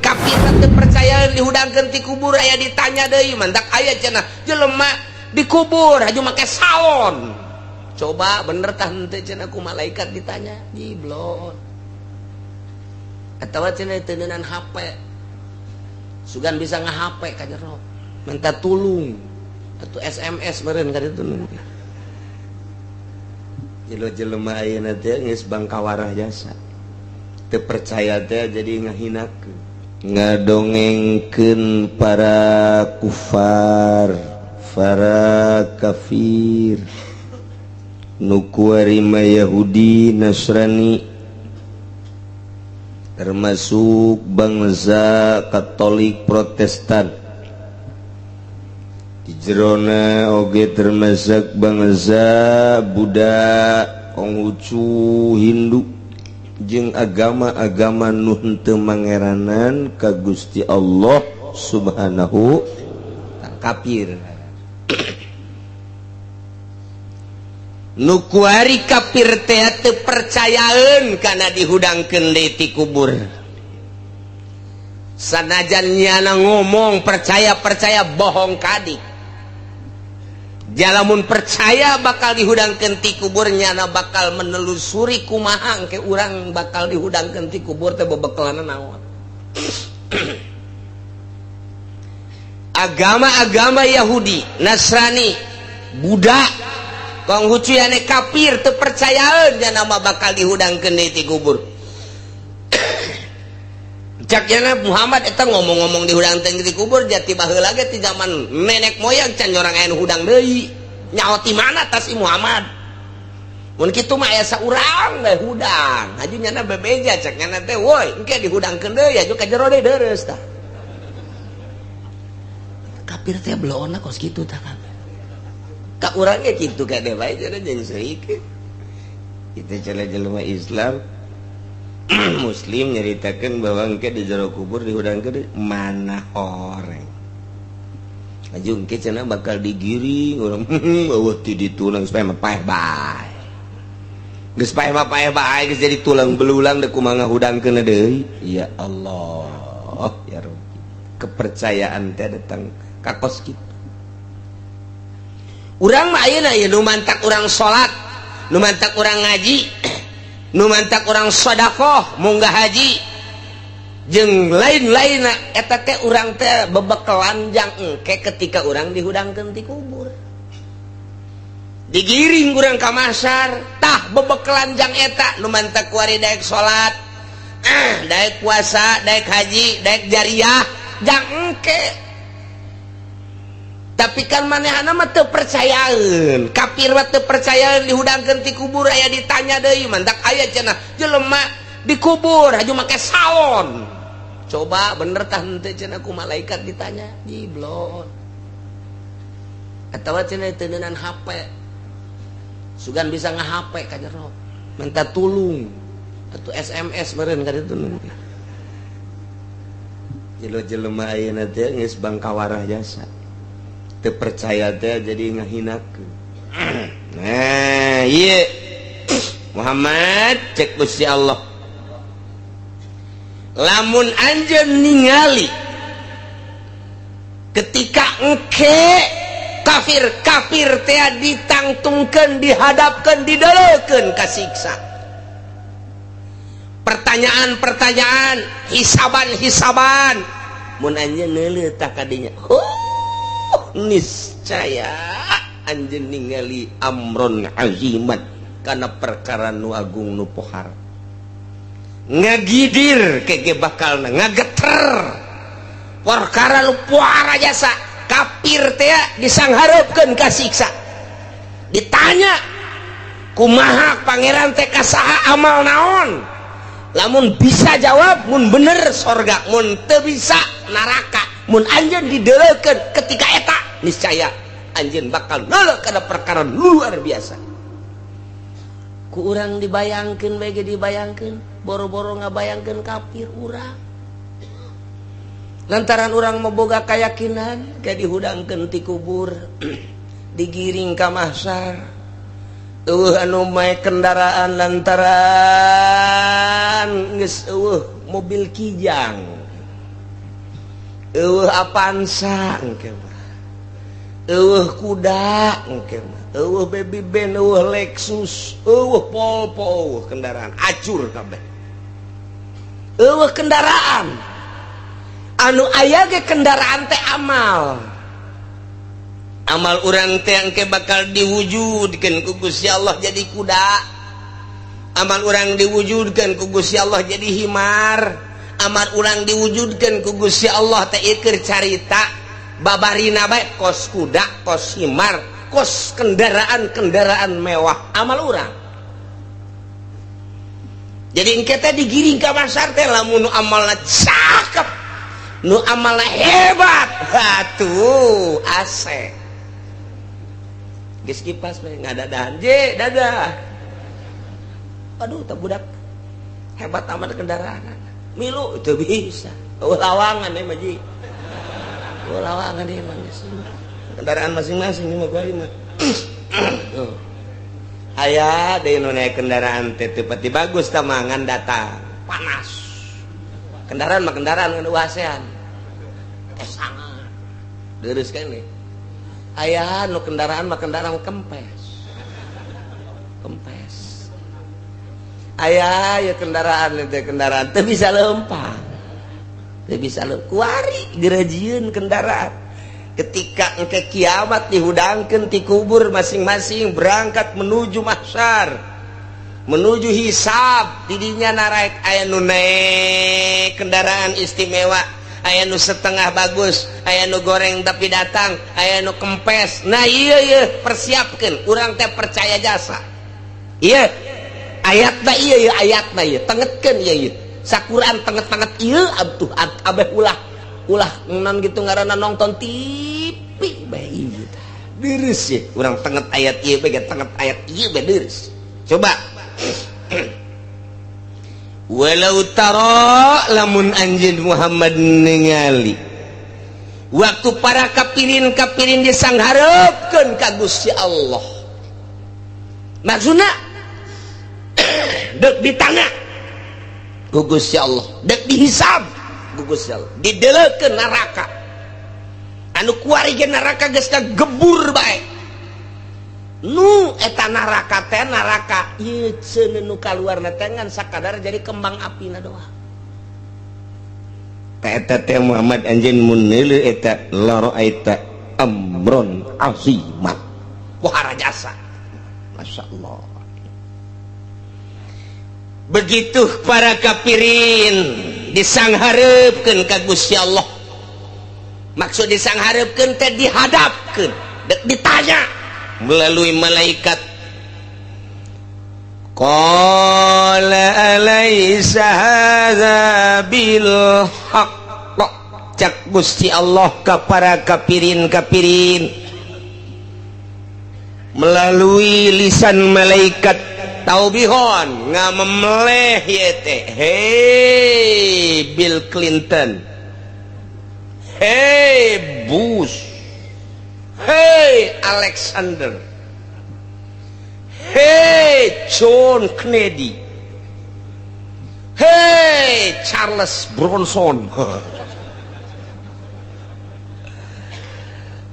Kafir teu percaya dihudangkeun ti kubur aya ditanya deui. Mantak aya cenah jelema dikubur aju make salon. Coba bener tah henteu cenah ku malaikat ditanya jiblon. Atawa cenah teu neunan HP. Sugan bisa nge-HP ka jero. Minta tulung atau SMS meureun ka ditu. Jelo jelema ayeuna teh geus bangkawarah jasa. Teu percaya teh jadi ngahinakeun, ngadongengkeun para kufar, para kafir nu kuari mah Yahudi, Nasrani, termasuk bangsa Katolik, Protestan di jerona oge, termasuk bangsa Buddha, Konghucu, Hindu jeung agama-agama nu henteu mangeranan ka Gusti Allah Subhanahu kafir. Nu kuari kafir teh teu percayaeun kana dihudangkeun deui ti kubur. Sanajan nyana ngomong percaya-percaya, bohong kadik. Jalamun percaya bakal dihudangkeun ti kubur, nyana bakal menelusuri kumaha ke urang bakal dihudangkeun ti kubur teh, bebekelana naon. Agama-agama Yahudi, Nasrani, Buddha, Konghucu ane kafir teu percayaeun nyana mah bakal dihudangkeun deui ti kubur. Cak nyana Muhammad eta ngomong-ngomong dihudangkeun ti kubur, jati baheula ge ti zaman nenek moyang can orang aya nu hudang deui. Nyaho ti mana tas si Muhammad? Mun kitu mah aya saurang we hudang. Haju nyana bebeja, cak nyana teh, woi, engke dihudangkeun deui aju ka jero deui deureus tah. Kafir teh belona kos kitu tah kafir. Ka urang ge kitu kade bae cenah jeung seuikeun. Kita cenah jelema Islam Muslim nyeritakan bahwa engke di jero kubur dihudangkeun mana horeng. Aju engke cenah bakal digiring urang eueuh ti ditulang supaya mah paeh bae. Geus paeh mah paeh bae, geus jadi tulang belulang, deuk kumaha ngahudangkeun deui. Ya Allah, ya Rabbi. Kepercayaan teh datang ka kos kitu. Urang mah ayeuna ieu nu mantak urang salat, nu mantak urang ngaji, nu mantak urang sedekah, munggah haji jeung lain-lain, eta teh urang teh bebekelan jang engke ketika urang dihudangkeun ti kubur, digiring urang ka mahsyar. Tah, bebekelan jang eta nu mantak kuari daek salat, daek puasa, daek haji, daek jariah jang engke. Tapi kan manehna mah teu percayaeun. Kafir mah teu percayaeun dihudangkeun ti kubur aya ditanya deui. Mantak aya cenah jelema dikubur aju make salon. Coba bener tah henteu cenah ku malaikat ditanya jiblon. Atawa cenah teu neunan HP. Sugan bisa nge-HP ka jero. Minta tulung atau SMS meureun ka ditu. Jelo jelema ayeuna teh geus bangkawarah jasa. Teu percaya teh jadi ngahinakeun. Nah, ieu Muhammad, cek Gusti Allah. Lamun anjeun ningali ketika engke kafir-kafir teh ditangtungkeun, dihadapkeun, didelekeun ka siksa. Pertanyaan-pertanyaan, hisaban-hisaban. Mun anjeun neuleuh tah kadinya. Oh, niscaya anjeun ningali amron azimat, kana perkara nu agung, nu pohar, ngagidir kege bakal ngageter perkara nu pohara jasa. Kafir teh disanghareupeun ka siksa, ditanya kumaha pangeran teh, kasaha, amal naon. Lamun bisa jawab, mun bener, sorga, mun teu bisa, neraka. Mun anjeun didelekeun ketika eta, niscaya anjeun bakal neuleuh kana perkara luar biasa. Ku urang dibayangkeun bae ge dibayangkeun, boro-boro ngabayangkeun kafir urang, lantaran urang boga keyakinan kayak dihudangkeun ti kubur, digiring ka mahsyar, eueuh anu mae kendaraan lantaran geus eueuh mobil Kijang. Eueuh Avanza engke mah, eueuh kuda engke mah, eueuh Baby Ben, eueuh Lexus, eueuh Volvo, eueuh kendaraan acur kabeh. Eueuh kendaraan, anu aya ge kendaraan teh amal. Amal urang teh engke bakal diwujudkeun ku Gusti Allah jadi kuda, amal urang diwujudkeun ku Gusti Allah jadi himar, amal urang diwujudkeun ku Gusti Allah teh keur carita babarina bae kos kuda, kos himar, kos kendaraan-kendaraan mewah amal urang. Jadi engke teh digiring ka pasar teh lamun nu amalna cakep, nu amalna hebat, atuh AC geus kipas we ngadadahan je dadah. Aduh, tak budak hebat amat kendaraan milu itu bisa. Oh, lawangan ya maji, oh, lawangan ya mah kendaraan masing-masing ini mah gua mah. Tuh aya deui nu naik kendaraan teh teu pati bagus tamangan datang panas. Kendaraan mah kendaraan ngan wasean teh sangat deurus keneh. Aya nu kendaraan mah kendaraan kempes kempes. Aya ya kendaraan teh kendaraan teu bisa lempang, teu bisa lempang kuari gerajieun kendaraan. Ketika engke kiamat dihudangkeun ti kubur, masing-masing berangkat menuju mahsyar, menuju hisab, didinya naraek aya nu naik kendaraan istimewa, aya nu setengah bagus, aya nu goreng tapi datang, aya nu kempes. Nah, iya iya, persiapkan urang teh percaya jasa. Iya ayatna, iya iya ayatna, iya tengetkeun, iya iya sakuran tenget-tenget iya abtuh abeh ulah ulah non gitu ngaranna nonton TV bae ieu deres ya urang tenget ayat ieu bae, tenget ayat ieu bae deres. Coba walau tara, lamun anjeun Muhammad ningali waktu para kapirin-kapirin disangharepkeun ka Gusti Allah, maksudna dek ditanya ku Gusti Allah, dek dihisab ku Gusti Allah, dideleukeun neraka anu kuari ge neraka geus kagebur bae. Nu eta neraka teh neraka ieu cenah nu kaluarna teh ngan sakadar jadi kembang apina doang. Teh eta teh Muhammad, anjeun mun neuleuh eta la ra'aita amron aziman. Wah, rajasa, Masya Allah. Begitu para kafirin disangharepkeun ka Gusti Allah, maksud disangharepkeun teh dihadapkeun, dek ditanya melalui malaikat. Qala alaysa hadza bil haqq? Cak Gusti Allah ka para kafirin-kafirin melalui lisan malaikat taubihon ngamemeleh ieu teh, "Hey Bill Clinton, hey Bush, hey Alexander, hey John Kennedy, hey Charles Bronson."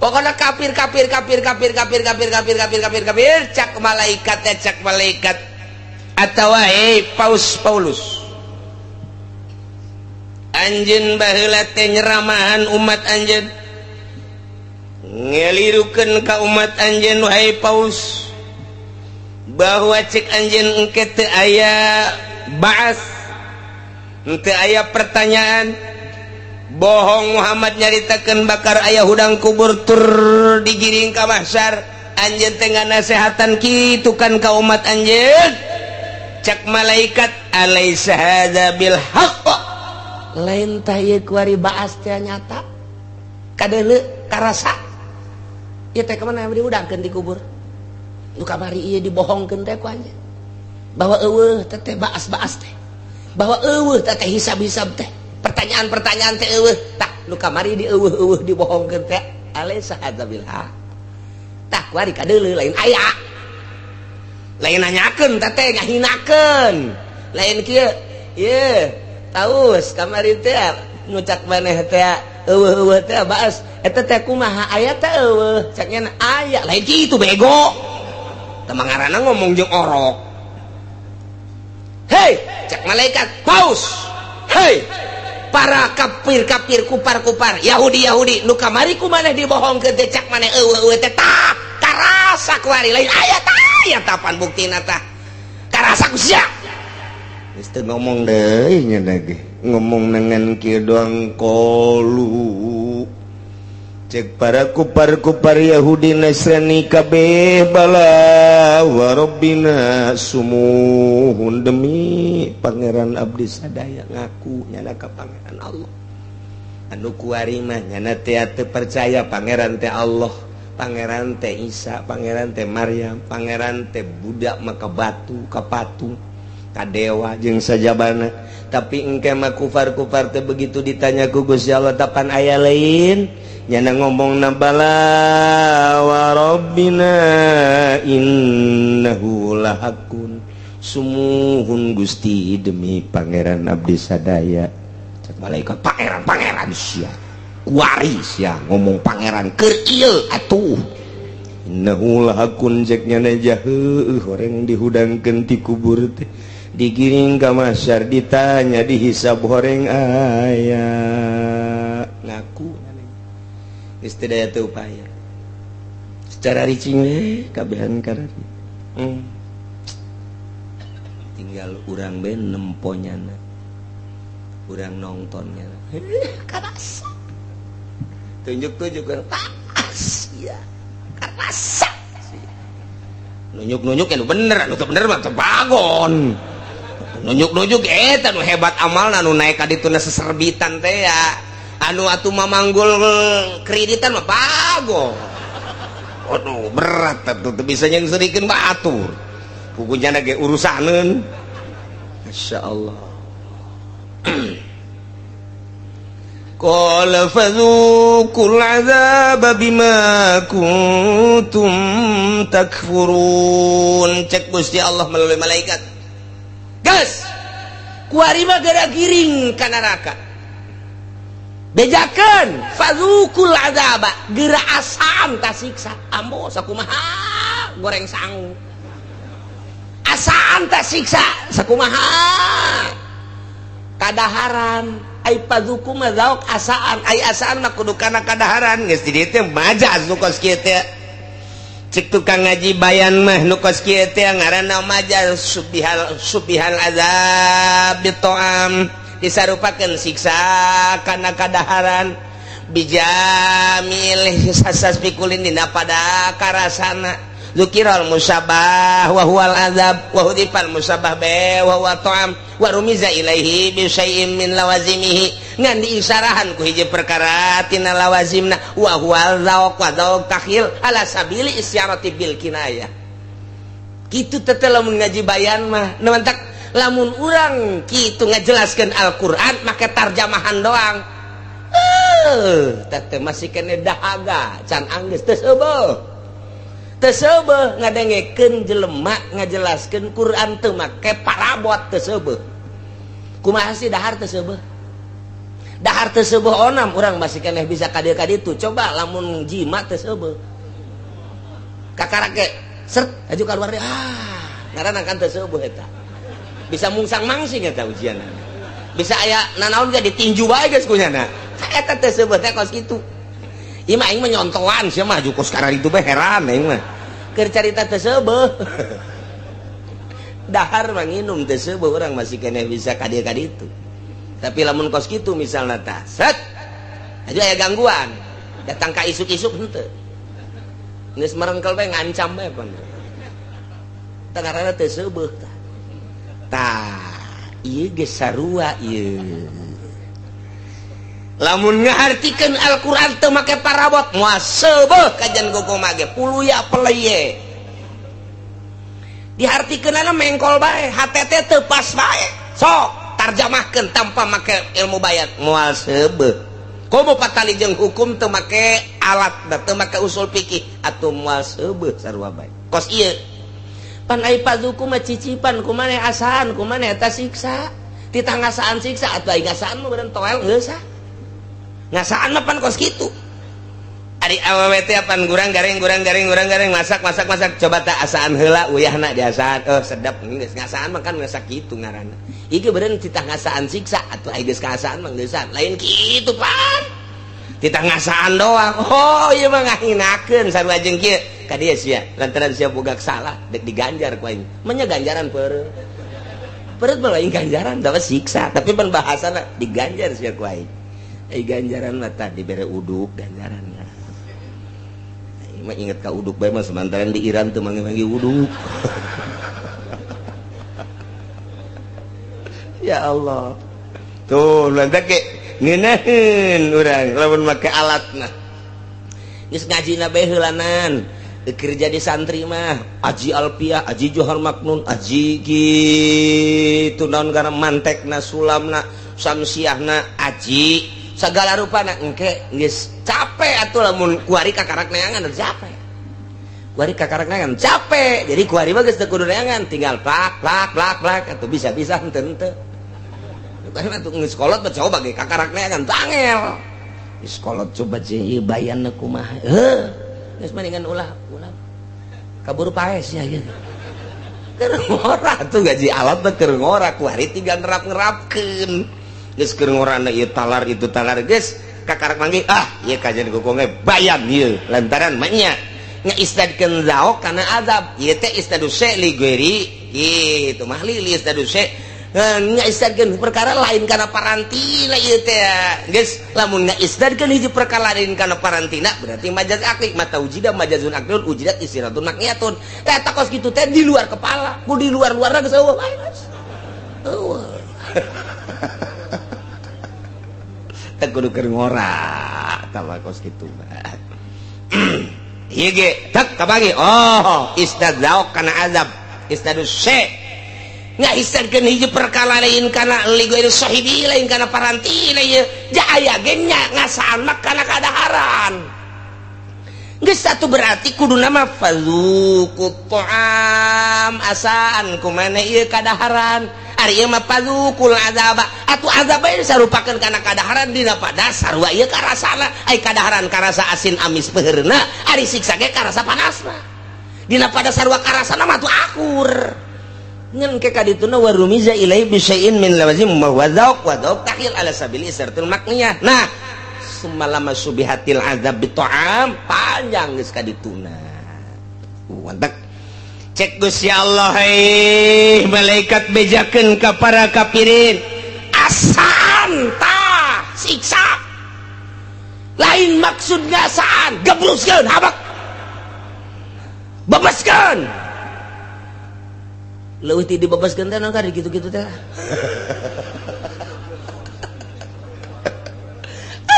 Pokoknya kafir kafir kafir kafir kafir kafir kafir kafir kafir kafir, cak malaikat ya, cak malaikat atau hey Paus Paulus, anjeun baheula teh nyeramahan umat anjeun, ngelirukeun ka umat anjeun, wahai Paus, bahwa cek anjeun engke teu aya baas, teu aya pertanyaan. Bohong Muhammad nyaritakeun bakar aya hudang kubur tur digiring ka mahsyar. Anjeun teh nganasehatan kitu kan ka umat anjeun. Cak malaikat, alaisa hadza bil haqq? Lain tah ieu kuari baas teh nyata kadeuleu karasa ieu teh kemana dihudangkeun di kubur? Nu kamari ieu dibohongkeun teh ku anjeun bahwa eueuh teh teh baas-baas teh, bahwa eueuh teh teh hisab-hisab teh, pertanyaan-pertanyaan teh eueuh. Tah, nu kamari di eueuh-eueuh dibohongkeun teh, alaisa hadza bil haq? Tah, kuari kadeuleu lain aya, lain nanyakeun teh teh ngahinakeun, lain kieu ieu taus kamari teh ngucak maneh teh. Eueuh, eueuh teh baas eta teh kumaha, aya teh eueuh? Caknya aya, lain kitu, bego. Teu ngaranna ngomong jeung orok. "Hei," cek malaikat, "paus. Hei, para kafir-kafir, kupar-kupar, Yahudi-Yahudi nu kamari ku maneh dibohongkeun teh, cak maneh eueuh eueuh teh, tah karasa kuari, lain aya tah, aya tapan buktina, tah karasa ku sia." Geus teu ngomong deui nya ge, ngomong dengan kieu doang. Qalu, cek para kupar-kupar Yahudi Nasrani kabeh, bala wa rabbina, sumuhun demi Pangeran abdi sadaya, ngaku nyana ka Pangeran Allah anu kuari mah nyana teh teu percaya Pangeran teh Allah, Pangeran teh Isa, Pangeran teh Maryam, Pangeran teh budak maka batu ka patung ka dewa jeung sajabana. Tapi engke mah kufar-kufar teh begitu ditanya ku Gusti Allah, tapan aya lain, nyana ngomong na, bala wa rabbina innahu lahakun. Sumuhun Gusti, demi Pangeran abdi sadaya. Cek malaikat, "Pangeran, pangeran sia, kuari sia ngomong pangeran keur ieu atuh." Innahu lahakun, cek nyana, heueuh, horeng dihudangkeun ti kubur teh, digiring ka mahsyar, ditanya, dihisab, horeng aya ngaku. Geus teu daya teu upaya, secara ricing we kabehan karari. Tinggal urang be nemponyana, urang nontonnya karasa, tunjuk-tunjuk pas ya, karasa nunjuk-nunjuk yang bener, anu bener mah teu bagon nunjuk-nunjuk eta nu hebat amalna, nu naik ka dituna seserbitan teh ya, anu atuh mamanggul kreditan mah bago. Waduh, berat atuh, teu bisa nyengserikeun batur pukunya ge urusaneun. Masya Allah. Qala fadzuqul azab bima kuntum takfurun. Cek Gusti Allah melalui malaikat, "Gas, kuari mah geura giring ka neraka, bejakeun, fadzuqul azaba, geura asaan ta siksa." Ambo sakumaha goreng sangu, asaan ta siksa sakumaha kadaharan. Ai fadzuqu mah zauk asaan, ai asaan mah kudu kana kadaharan. Geus di dieu teh majaz nu kos kieu teh. Cek tukang ngaji bayan mah, nu kos kieu teh ngaranna majaz syubbihal, syubbihal azab bitoam, disarupakeun siksa kana kadaharan, bijamil sasas pikulin dina pada karasana. Dzukiral musyabbah wa huwal azab wa hudifal musyabbah bi wa huwa ta'am wa rumiza ilaihi bi syai'in min lawazimihi, ngan diisyarahan ku hiji perkara tina lawazimna, wa huwal dzauq wa dzauq takhil ala sabili isyarati bil kinayah. Kitu teh lamun ngaji bayan mah. Nu mantak lamun urang kitu ngajelaskeun Al-Qur'an make tarjamahan doang, teh masih kene dahaga can anggeus, teu seubeuh, teu seubeuh. Ngadengekeun jelema ngajelaskeun Quran teu make parabot, teu seubeuh. Kumaha sih dahar teu seubeuh? Dahar teu seubeuh onam, urang masih keneh bisa ka dieu ka ditu. Coba lamun jima teu seubeuh, kakarak ge sert aju keluar deui. Ah, ngaranna kan teu seubeuh eta, bisa mungsang mangsing eta ujian, bisa aya nanaon ge ditinju bae geus kunyana. Eta teu seubeuh teh kos kitu. Ieu mah aing mah nyontoan, sia mah kos sekarang itu bae, heran aing mah keur carita teu seubeuh. Dahar mah nginum teu seubeuh, urang masih keneh bisa ka dieu ka ditu. Tapi lamun kos kitu misalna tah, set aja aya gangguan datang ka isuk-isuk, henteu geus merengkel bae, ngancam bae pan tah, ngaranna teu seubeuh tah. Tah, ieu geus sarua ieu. Lamun ngahartikeun Al-Qur'an teu make parabot, moal seubeuh kajian kumaha ge, puluya peleye. Dihartikeunana mengkol bae, HTT teu pas bae. Sok tarjamahkeun tanpa make ilmu bayan, moal seubeuh. Komo patali jeung hukum teu make alat, teu make usul fikih, atuh moal seubeuh, sarua bae. Kos ieu pan, ai fadzuqu mah cicipan, kumaha asaan, kumaha eta siksa, titah ngasaan siksa atuh, ai ngasaan mah beureun toel geus ah. Ngasaan mah pan kos kitu. Ari awewe teh pan gurang garing gurang garing gurang garing masak masak masak coba tak asaan heula uyahna diasaan oh sedap geus ngasaan mah kan ngasak kitu ngaranna. Ieu beureun titah ngasaan siksa atuh ai geus kaasaan mah geusan lain kitu pan. Titah ngasaan doang. Oh ieu mah ngahinakeun sarua jeung kieu ka dieu sia lantaran sia boga salah dek diganjar ku aing. Menya ganjaran peureut. Peureut mah lain ganjaran dapat siksa tapi pan bahasana diganjar sia ku aing. Ai ganjaran mah tadi dibere uduk ganjaran. Mah inget ka uduk bae mah sementara di Iran teu manggih-manggih uduk. Ya Allah. Tuh lantak ge ngeunaheun urang lamun make alatna. Geus ngajina bae heulanan. Keur jadi santri mah Aji Alpiah, Aji Johar Maknun, Aji kitu naon kana mantekna, sulamna, samsiahna, aji segala rupana engke geus capek atuh lamun kuari kakarak neangan capek. Kuari kakarak neangan capek. Jadi kuari mah geus teu kudu neangan, tinggal plak plak plak plak atuh bisa-bisa henteu henteu. Kuari mah atuh geus kolot mah coba ge kakarak neangan tangel. Geus kolot coba jeung ieu bayanna kumaha. Heuh. Geus mendingan ulah ulah. Kaburu paes nya gitu. Keur ngora atuh gaji alat teh keur ngora kuari tinggal nerap-nerapkeun. Geus keur ngorana ieu talar itu talar geus kakarak manggih ah ieu kajian gogonge bayan ieu lantaran mah nya ngaistadkeun zaok kana azab ieu teh istadu syai li ghairi kitu mah li istadu syai ngaistadkeun perkara lain kana parantina ieu teh geus lamun ngaistadkeun hiji perkara lain kana parantina berarti majaz akli mata ujida majazun aklun ujidat istiratun makniyatun eta kos kitu teh di luar kepala ku di luar-luarna geus eueuh bae geus eueuh. Teu kudu keur ngora tah kos kitu mah. Ieu ge tek kabagi oh istad zaok kana azab istadu syai ngaistadkeun hiji perkara lain kana li ghairi sahibi lain kana parantina ieu ja aya ge nya ngasaan mah kana kadaharan. Geus satu berarti kuduna mah fazuqut ta'am asaan kumaha ieu kadaharan. Ari ieu mah fadzukul azaba atuh azab bae sarupakeun kana kadaharan dina pada sarua ieu karasana ai kadaharan karasa asin amis peuheurna ari siksa ge karasa panasna dina pada sarua karasana mah atuh akur ngan ke kadituna warumiza ilaihi bisyai'in min lawazim wa dzauq wa dzauq takhil ala sabili isaratul makniyah. Nah sumalama subihatil azab bi ta'am panjang geus kadituna wantak cek Gusti Allah hei malaikat bejakeun ka para kafirin asaan tah siksa lain maksud ngasaan gebruskeun habak bebaskeun leuwih ti dibebaskeun teh naon ka kitu-kitu teh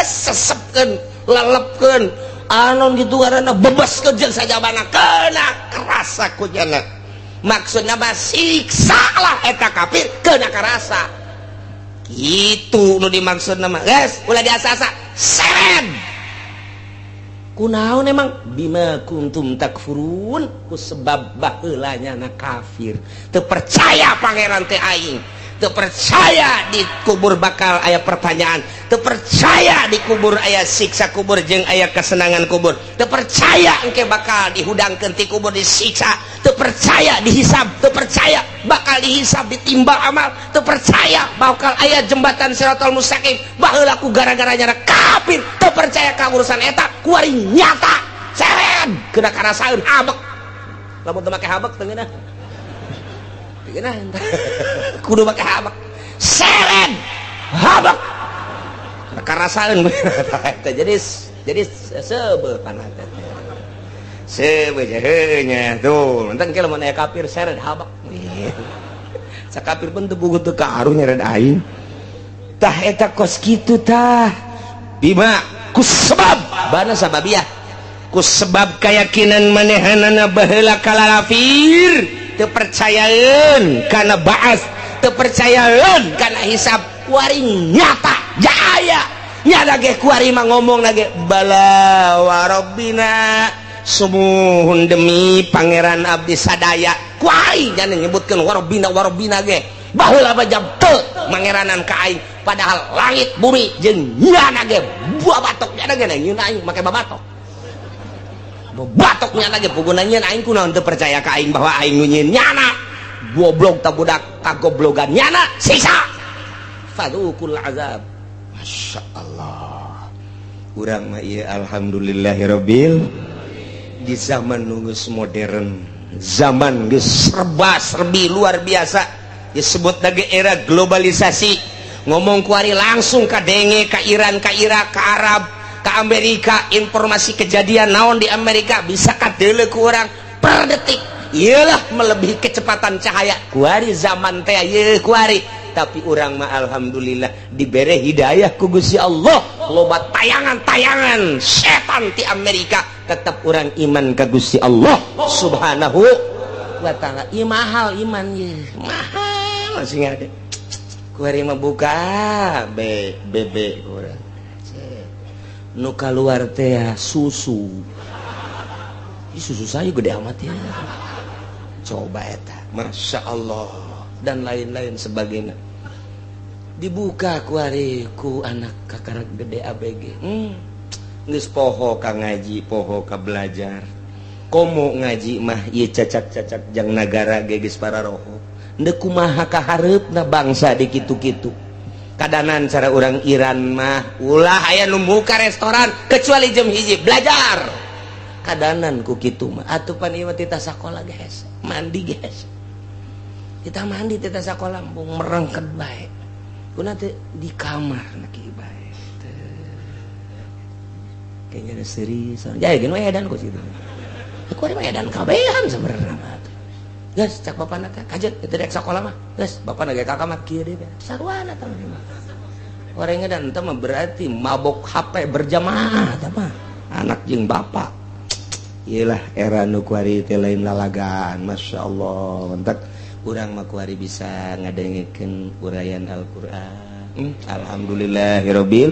sesepkeun lelepkeun anon gitu karena bebaskeun jeung sajabana kena kerasa ku jana maksudna mah siksa lah eta kafir kena karasa kitu nu dimaksudna mah geus ulah diasa-asa seret kunaon emang bima kuntum takfurun ku sebab baheula nyana kafir teu percaya pangeran teh aing teu percaya di kubur bakal aya pertanyaan teu percaya di kubur aya siksa kubur jeung aya kesenangan kubur teu percaya engke bakal dihudangkeun ti kubur disiksa teu percaya dihisab teu percaya bakal dihisab ditimbang amal teu percaya bakal aya jembatan siratal mustaqim baheula ku gara-gara nyana kafir teu percaya ka urusan eta kuari nyata seret kena karasaeun habek lamun teu make habek teu ngeunah kudu make habek seret habek karasaeun jadi seubeuh panah teh seubeuh nya tuh entang ke lamun aya kafir seret habek sakafir pun teu puguh teu ka aruh nyeret aing tah eta kos kitu tah bima ku sebab bana sababiah ku sebab keyakinan manehanana baheula kalalafir teu percayaeun kana ba'ats teu percayaeun kana hisab kuari nyata jaya nyada ge kuari mah ngomong lagi bala wa rabbina sumuhun demi pangeran abdi sadaya kuari nya nyebutkeun warabina warabina ge baheula mah jam teu mangeranan ka aing Padahal langit bumi jeung nyana ge babatok nyana ge nyieun aing make babatok. Babatok nyana ge puguna nyieun aing kunaon teu percaya ka aing bahwa aing nu nyieun nyana. Goblok ta budak kagoblogan nyana siksa. Fadzuqul azab. Masya Allah. Urang mah ieu alhamdulillahirabbil di zaman nu geus modern, zaman geus serba serbi luar biasa, disebut lagi era globalisasi. Ngomong kuari langsung ka denge ka Iran, ka Irak, ka Arab, ka Amerika. Informasi kejadian naon di Amerika bisa kadeuleu ku urang per detik. Iyalah, melebihi kecepatan cahaya kuari zaman teh ieu kuari. Tapi urang mah alhamdulillah dibere hidayah ku Gusti Allah. Loba tayangan-tayangan setan di Amerika, tetap urang iman ka Gusti Allah Subhanahu wa Ta'ala. Ieu mahal iman, ye mahal sing ada kuari mah. Buka B B B urang nu kaluar teh susu. Ih, susu saya gede amat ya, coba eta. Masya Allah, dan lain-lain sebagainya. Dibuka kuari ku anak kakarak gede ABG, geus poho ka ngaji, poho ka belajar. Komo ngaji mah ieu cacak-cacak jang nagara ge geus pararoho. Ndek kumaha kahareupna bangsa di kitu-kitu kadanan? Cara orang Iran mah ulah aya nu muka restoran kecuali jam 1 belajar. Kadanan ku kitu mah atuh. Pan ieu mah tita sakola ge hese, mandi ge hese. Kita mandi tita sakola embung merengket bae ku nanti di kamar na kieu bae. Kayaknya ada serius ya gini edan kok situ. Aku ada edan kabehan sebenarnya mah. Geus cak bapana teh kajet itu rek sakola mah. Geus bapana ge ka kamar kieu deui sarwana tah mah. Orangnya dan mah berarti mabok HP berjamaah tah mah. Anak jeung bapak. Iyalah, era nu kuari teh lain lalagan, Masya Allah. Mentak urang mah kuari bisa ngadengekeun uraian Al-Qur'an. Alhamdulillahirabbil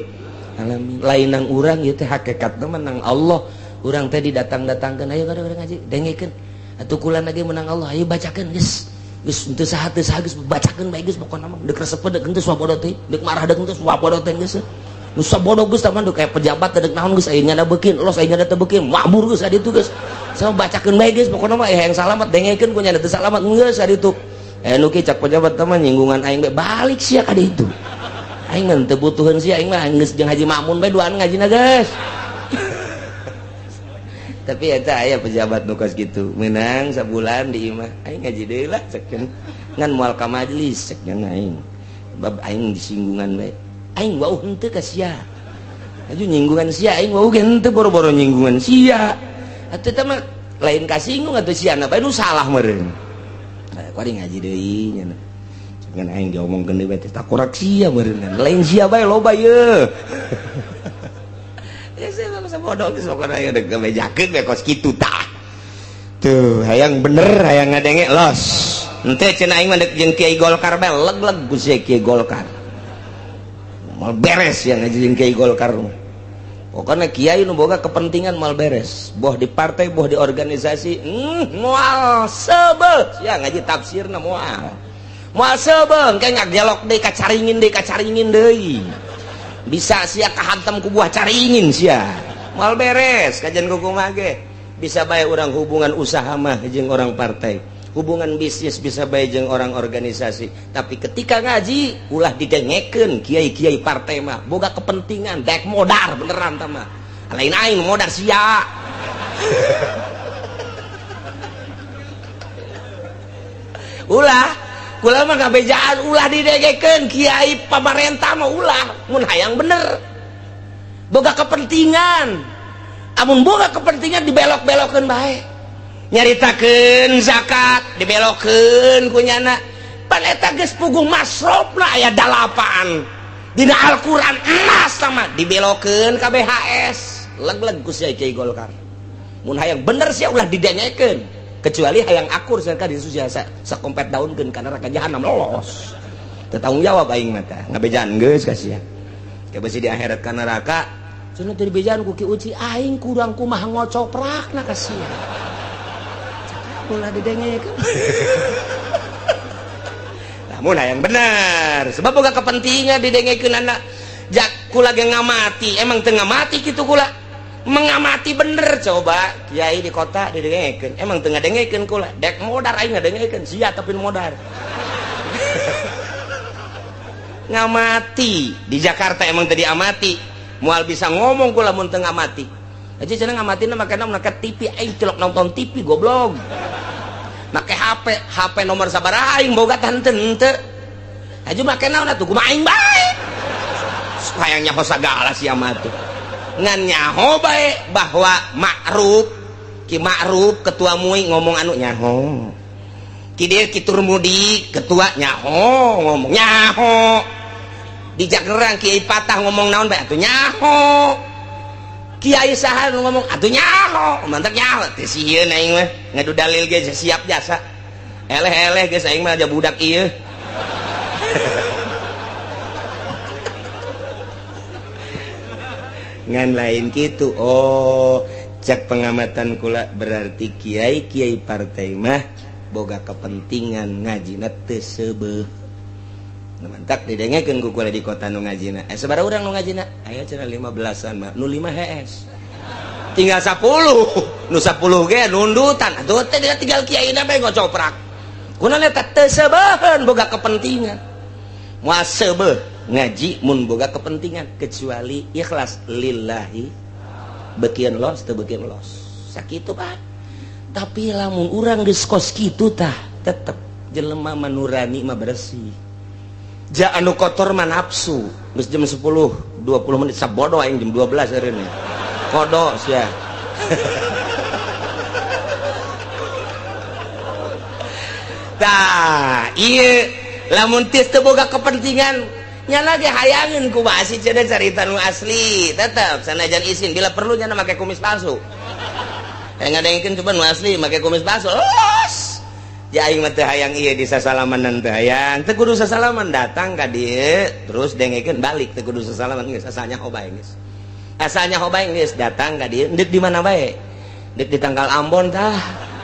alamin. Lain nang urang ieu teh, hakikatna mah nang Allah. Urang teh didatang-datangkeun, ayo kada ngaji, dengekeun. Atuh kula lagi menang Allah, ayo bacakeun geus. Geus teu saha teu saha geus bacakeun bae geus pokona mah. Deuk resep deuk henteu sabodo teh, deuk marah deuk henteu sabodo teh geus. Nu sabodo geus tah mah kayak pejabat deuk naon geus aya nyana beukin, los aya nyana teu beukin, mabur geus adi geus. Sama bacakeun bae geus pokona mah yang salamat dengekeun ku nyana teu salamat geus adi itu. Eh nu ki cak pejabat teh mah nyinggungan aing bae balik sia ka ditu. Aing mah teu butuheun sia, aing mah geus jeung Haji Makmun bae duaan ngajina geus. Tapi eta aya pejabat nu kos kitu, menang sabulan di imah, aing ngaji deui lah cek ngan moal ka majelis cek aing. Bab aing disinggungan bae. Aing wau henteu ka sia. Aju nyinggungan sia aing wau ge henteu, boro-boro nyinggungan sia. Atuh eta mah lain kasinggung atuh sia na bae nu salah meureun. Nah, kuari ngaji deui nya. Ngan aing diomongkeun deui bae teh takorak sia meureun. Lain sia bae loba ye. Ya saya mah bodoh geus pokona aya deuk bejakeun we kos kitu tah. Tuh, hayang bener hayang ngadenge los. Henteu cenah aing mah deuk jeung Kiai Golkar bae leg-leg ku si Kiai Golkar. Moal beres yang ngaji jeung Kiai Golkar mah. Pokoknya kiai nu boga kepentingan moal beres. Boh di partai, boh di organisasi, moal sebel. Ya ngaji tafsirna moal. Moal sebel, engke ngagelok deui ka caringin deui ka caringin deui. Bisa sia kahantam ku buah caringin sia. Moal beres kajian kumaha ge. Bisa bae urang hubungan usaha mah jeung orang partai. Hubungan bisnis bisa bae jeung orang organisasi. Tapi ketika ngaji ulah didengekeun kiai-kiai partai mah boga kepentingan dek modar beneran tah mah. Lain aing modar sia. Ulah kula mah ngabejaan ulah didengekeun kiai pamarentah mah ulah mun hayang bener. Boga kepentingan. Amun boga kepentingan dibelok-belokeun bae. Nyaritakeun zakat dibelokkeun ku nyana. Pan eta geus puguh masrofna aya 8. Dina Al-Qur'an emas sama dibelokeun ka BHS. Leg-leg ku sia Kiai Golkar. Mun hayang bener sia ulah didengekeun. Kecuali hayang akur sia ka disu sia sakompet daunkeun ka neraka jahanam lolos. Teu tanggung jawab aing mah tah. Ngabejaan geus ka sia. Ke besi di akhirat ka neraka. Cenah teu dibejaan ku Ki Uci aing kurang kumaha ngocoprakna ka sia. Ulah didengekeun. Lamun hayang bener sebab boga kepentingan didengekeun anak jak kula ge ngamati, emang teu ngamati kitu kula mengamati bener. Coba kiai di kota didengekeun, emang teu ngadengekeun kula dek modar aing ngadengekeun sia tapi modar. Ngamati di Jakarta emang tadi amati moal bisa ngomong kula mun teu ngamati aja cenah ngamatina makana make TV aing celok nonton TV goblok make HP HP nomor sabaraha aing boga teh henteu aja make naon atuh kumaha aing bae hayang nyaho sagala sia mah tuh ngan nyaho bae bahwa Ma'ruf Ki Ma'ruf ketua MUI ngomong anu nyaho Ki dieu Ki Turmudi ketua nyaho ngomong nyaho di Jagerang Kiai Patah ngomong naon bae atuh nyaho Kiai saha ngomong atuh nyaho mantap nyaho teh sieun aing mah ngadu dalil ge siap jasa eleh-eleh geus aing mah aja budak ieu. Ngan lain kitu oh cek pengamatan kula berarti kiai-kiai partai mah boga kepentingan ngajina teu seubeuh. Mantak didengekeun ku kula di kota nu ngajina. Sabaraha urang nu ngajina? Aya cenah 15-an mah. Nu 5 HS. Tinggal 10. Nu 10 ge nundutan. Atuh teh tinggal kiaina bae ngocoprak. Kunaon eta teu seubeuheun boga kepentingan. Moal seubeuh ngaji mun boga kepentingan kecuali ikhlas lillahi. Beukieun los teu beukieun los. Sakitu Pak. Tapi lamun urang geus kos kitu tah tetep jelema manurani mah bersih. Ja anu kotor mah nafsu. Geus jam 10:20 menit sabodo aing jam 12 eureun. Kodo sia. Tah, ieu lamun teu boga kepentingan nya lagi hayangeun ku basi cenah carita nu asli tetep sanajan isin bila perlu nya make kumis palsu. Hayang ngadengkeun coba nu asli make kumis palsu. Los. Ya aing mah teu hayang ieu di sasalamanan teu hayang. Teu kudu sasalaman datang ka dieu terus dengekeun balik teu kudu sasalaman geus asal nyaho bae geus. Asal nyaho bae geus datang ka dieu deuk di mana bae? Deuk di Tangkal Ambon tah,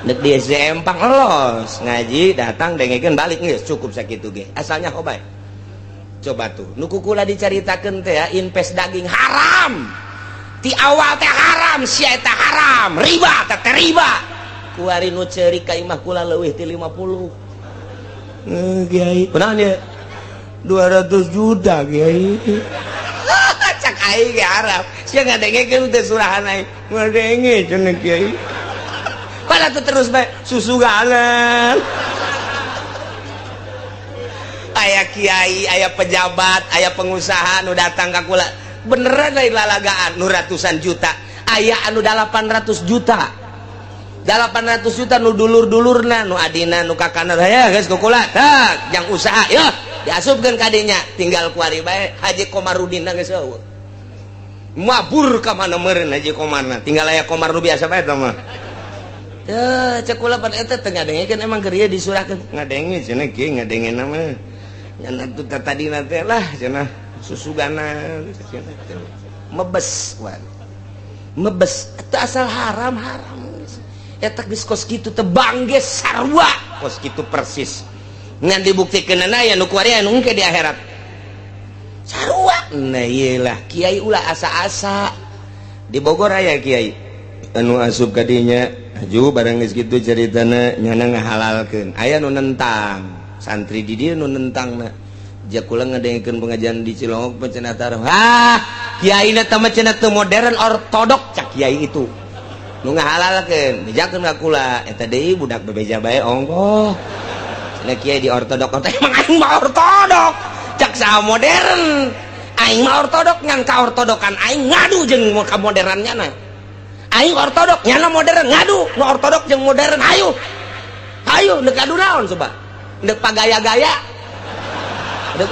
deuk di SDM Empang los ngaji datang dengekeun balik geus cukup sakitu ge. Asal nyaho bae. Coba tuh nu ku kula dicaritakeun teh ya invest daging haram. Ti awal teh haram sia eta haram, riba teh riba. Kuari nu ceurik ka imah kula leuwih ti 50. Kiai, kunaon ieu? 200 juta kiai. Cak aing ge haram. Sia ngadengekeun teh surahan aing. Ngadenge cenah kiai. Padahal tuh terus bae susuganan. Aya kiai, aya pejabat, aya pengusaha nu datang ka kula. Beneran lain lalagaan nu ratusan juta. Aya anu 800 juta. 800 juta nu dulur-dulurna nu adina nu kakana ya geus ku kula tak jang usaha ya diasupkeun ka dinya tinggal kuari bae Haji Komarudin geus eueuh mabur ka mana meureun Haji Komarna tinggal aya Komar nu biasa bae tah mah teu cek kula pan eta teh ngadengekeun emang keur ieu disurahkeun ngadenge cenah kieu ngadengena mah nya atuh tadina teh lah cenah susugana cenah mebes wan mebes eta asal haram-haram eta geus kos kitu teh bangge sarua kos kitu persis ngan dibuktikeunana aya nu kuari anu engke di akhirat sarua. Nah ieu lah kiai ulah asa-asa di Bogor aya kiai anu asup ka dinya aju barang geus kitu caritana nyana ngahalalkeun aya nu nentang santri di dieu nu nentangna ja kula ngadengekeun pengajian di Cilongok cenah taruh ah kiai na teh mah cenah teu modern ortodok cak kiai itu nu ngahalalkeun bejakeun ka kula eta deui budak bebeja bae ongkoh cenah kiai di ortodok teh emang aing mah ortodok cak saha modern aing mah ortodok ngan ka ortodokan aing ngadu jeung ka modernnya na aing ortodok nyana modern ngadu nu ortodok jeung modern ayo ayo deuk adu naon coba deuk pagaya-gaya deuk.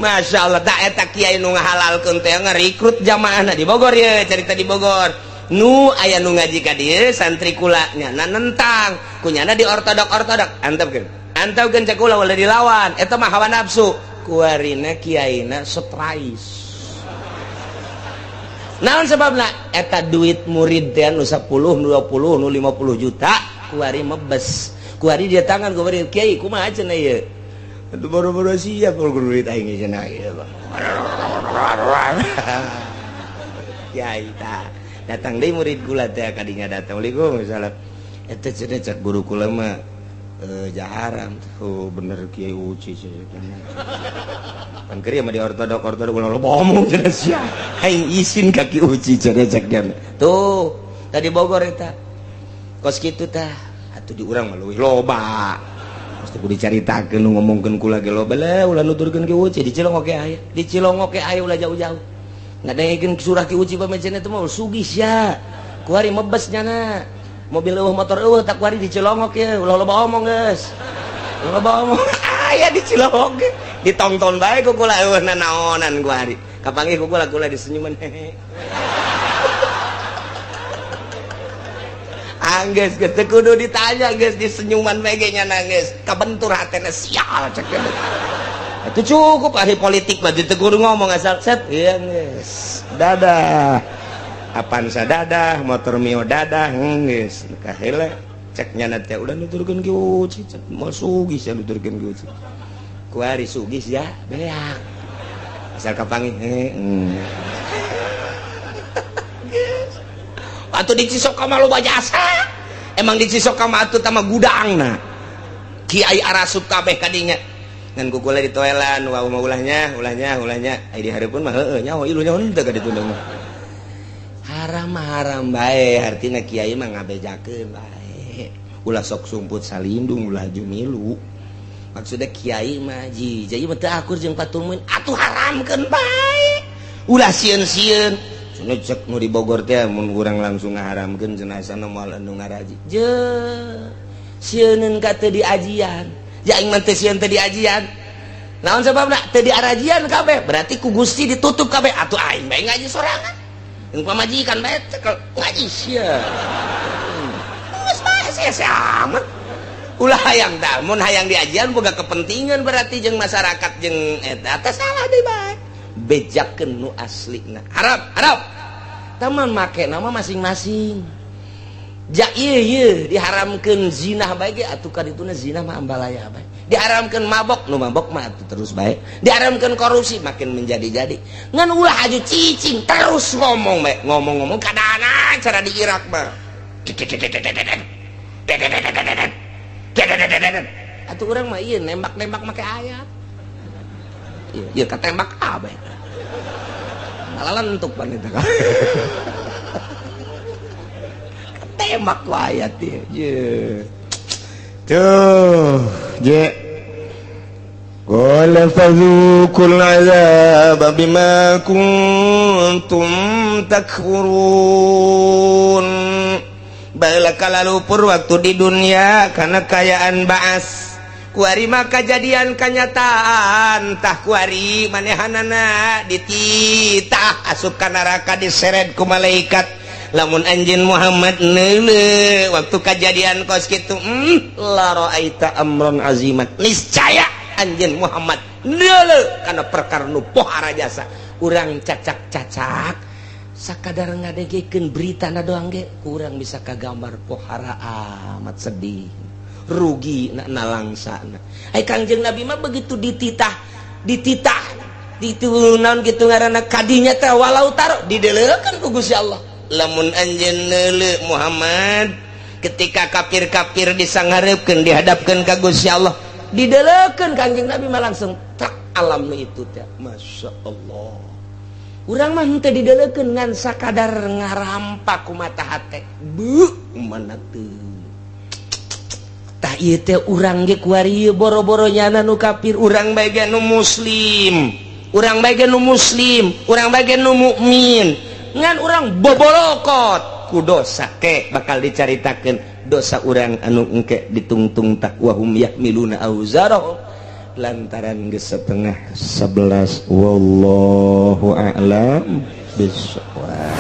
Masya Allah tak eta kiai nu ngahalalkeun teh ngarekrut jamaahna di Bogor ye cerita di Bogor nu aya nu ngaji ka dieu santri kula nyana nentang kunyana di ortodok-ortodok antepkeun antepkeun cek kula ulah dilawan eta mah hawa nafsu kuarina kiaina surprise naon sebabna eta duit murid teh nu 10 nu 20 nu 50 juta Kuari mebes, kuari dia tangan kuari, "Kiai, kumaha cenah ieu?" Itu boro-boro siap kalau duit aing cenah ieu. Kiai tah datang deui murid kula teh kadinya datang. "Waalaikumsalam. Eta cenah cek guru kula mah jaharam." "Oh, bener Kiai Uci cenah. Pan keur mah di ortodok ortodok ulah loba omong cenah sia. Aing isin ka Ki Uci cenah cek dia." Tuh, tadi Bogor eta. Kos kitu tah. Atuh di urang mah leuwih loba. Pasti kudu dicaritakeun nu ngomongkeun kula ge loba lah, ulah nuturkeun Ki Uci di Cilongok ge aya. Di Cilongok ge aya, ulah jauh-jauh. Ngadengekeun surah Ki Uci pamecen eta mah sugih sia. Kuari mebes nyana. Mobil eueuh, motor eueuh, tak kuari di Cilongok ya, ulah loba omong geus. Ulah loba omong. Aya di Cilongok ge. Ditongton bae ku kula, eueuh nanaonan kuari. Kapanggih ku kula, kula disenyuman hehe. Anggeus geus teu kudu ditanya geus disenyuman bae ge nya geus kabentur hatena, sial cek. Itu cukup ahli politik mah teu kudu ngomong, asal set ieu geus. Dadah. Avanza dadah, motor Mio dadah, geus. Kaheula cek nyana teh udah nuturkeun Ki Uci, cek moal sugih sia nuturkeun Ki Uci. Kuari sugih sia beak. Asal kapanggih heeh. Atuh di Cisoka mah loba jasa. Emang di Cisoka mah atuh tama gudangna. Kiai arasup kabeh kadinya. Ngan kukula di toelan, wah mah ulahnya, ulahnya, ulahnya. Ai di hareupeun mah heueuh nyaho ilu nyaho henteu ka ditu mah. Haram mah haram bae, artina kiai mah ngabejakeun bae. Ulah sok sumput salindung, ulah jumilu. Maksudnya kiai mah ji, jadi mah teu akur jeung Fatul Muin, atuh haramkeun bae. Ulah sieun-sieun. Cenah cek nu di Bogor teh mun urang langsung ngaharamkeun cenah sana moal anu ngaraji. Je sieuneun ka teu diajian. Ja aing mah teu sieun teu diajian. Naon sababna? Teu diarajian kabeh, berarti ku Gusti ditutup kabeh. Atuh aing bae ngaji sorangan. Jeung pamajikan bae cekel ngaji sia. Geus bae sia amat. Ulah hayang tah, mun hayang diajian boga kepentingan berarti jeung masyarakat jeung eta teh salah deui bae. Bejakeun nu aslina. Haram, haram. Taman make nama masing-masing. Ja ieu ieu diharamkeun zina bae ge atuh kadituna zina mah ambalaya bae. Diharamkeun mabok, nu mabok mah atuh terus bae. Diharamkeun korupsi makin menjadi-jadi. Ngan ulah aju cicing terus ngomong bae, ngomong-ngomong kadana cara di Irak mah. Atuh urang mah ieu nembak-nembak make ayat. Ieu katembak kabeh. Malah lentuk pan eta. Ketembak ku ayat ieu. Ye. Tuh, je. Qala fadzuqul azab bima kuntum takfurun. Baiklah kalalupur waktu di dunia karena kayaan baas. Kuari maka kejadian kenyataan tah kuari manehanana dititah asup ka neraka, diseret ku malaikat. Lamun anjeun Muhammad neuleu waktu kejadian kos kitu, la ra'aita amran azimat, niscaya anjeun Muhammad neuleu kana perkara nu pohara jasa. Urang cacak-cacak sakadar ngadengekeun berita na doang ge kurang bisa kagambar pohara amat sedih rugi na nalangsa. Ai Kangjeng Nabi mah begitu dititah dititah ditu naon kitu ngaranna kadinya teh walau taro dideleukeun ku Gusti Allah. Lamun anjeun neuleu Muhammad ketika kafir-kafir disanghareupeun dihadapkeun ka Gusti Allah, dideleukeun Kangjeng Nabi mah langsung tak alam nu itu teh, Masya Allah. Urang mah henteu dideleukeun ngan sakadar ngarampak ku mata hate, bu mana teu. Tah ieu teh urang ge kuari boro-boro nyana nu kafir, urang bae ge nu muslim, urang bae ge nu muslim, urang bae ge nu mukmin, ngan urang bobolokot ku dosa ke bakal dicaritakeun dosa urang anu engke ditungtung tak wahum yahmiluna auzarahum lantaran geus 10:30. Wallahu a'lam bissawab.